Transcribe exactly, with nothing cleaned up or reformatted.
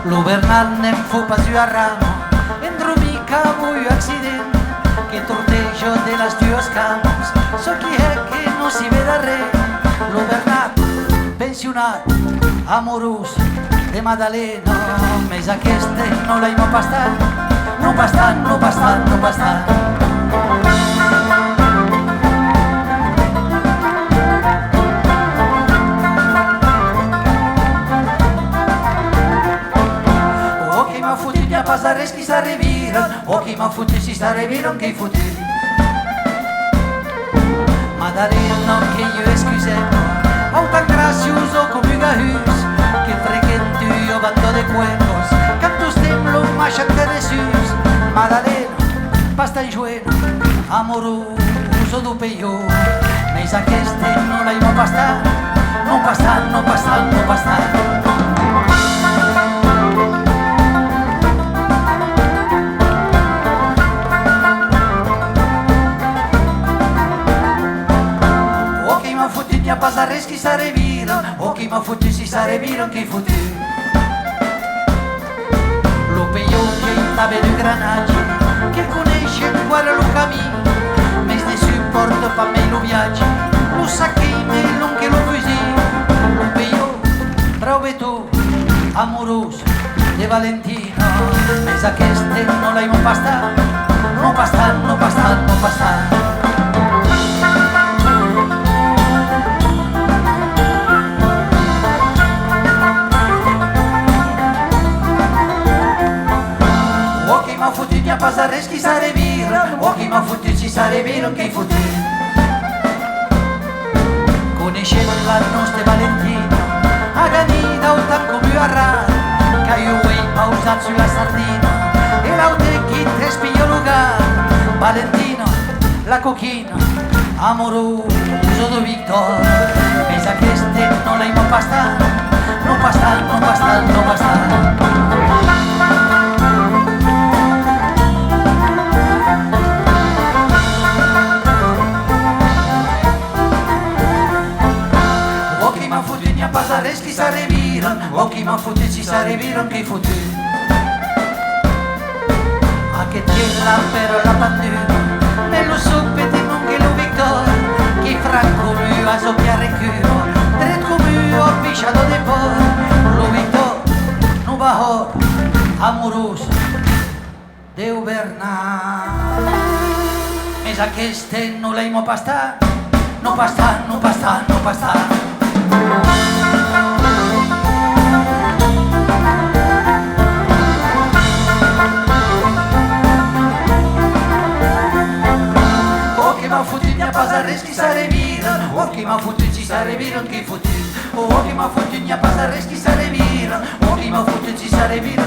Lo Bernat ne'n fot pas ua rama, endromit qu'avó un accident, que torteja de las duas camas, çò qui hè que non s'i veda ren. Lo Bernat, pensionat, amorós de Madalena, mes aqueste non l'aima pas tant, non pas tant, non pas tant, non pas tant. Ò, qu'ei m'a fotut, n'i a pas arrés qui s'arreviran. Ò, qu'ei m'a fotut, si s'arreviran, qu'ei fotut. Madalena, qu'ei ua excuseta, autant graciosa com un gahús, que frequenta ua banda de cuecas, qu'an tostemps lo maishant aire dessús. Madalena, pas tan joena, amorosa deu Pelhon, mes aqueste non l'aima pas tant, non pas tant, non pas tant, non pas tant. Ò, qu'ei m'a fotut, n'i a pas arrés qui s'arreviran. Ò, qu'ei m'a fotut, si s'arreviran, qu'ei fotut. Lo Pelhon qu'ei tanben un granatge, que coneishe enqüèra lo camin, mes ne supòrta pas mei lo viatge, lo sac qu'ei mei long que lo fusilh. Lo Pelhon, brave tot, amorós de Valentina, mes aqueste non l'aima pas tant, non pas tant, non pas tant, non pas tant. Ò, qu'ei m'a fotut, n'i a pas arrés qui s'arreviran. Ò, qu'ei m'a fotut, si s'arreviran, qu'ei fotut. Coneishetz la nòsta Valentina, aganida autant com ua rana, qu'a un uelh pausat sus la sardina, e l'aute qui trespia lo gat. Valentina, la coquina, amorosa deu Victor, mes aqueste non l'aima pas tant, non pas tant, non pas tant, non pas tant. Ò, qu'ei m'a fotut, n'i a pas arrés qui s'arreviran. Ò, qu'ei m'a fotut, si s'arreviran, qu'ei fotut. Aqueth qu'ei la pèra la panduna, mes lo sopet ei mei long que lo Victor, qu'ei franc com un aso qui arrecula, dret com ua pishada de pòrc. Lo Victor, non va hòrt, amorós deu Bernat. Mes aqueste non l'aima pas tant, non pas tant, non pas tant, non pas tant. Ò, qu'ei m'a fotut, n'i a pas arrés qui s'arreviran. Ò, qu'ei m'a fotut, si s'arreviran, qu'ei fotut. Ò, qu'ei m'a fotut, n'i a pas arrés qui s'arreviran. Ò, qu'ei m'a fotut, si s'arreviran,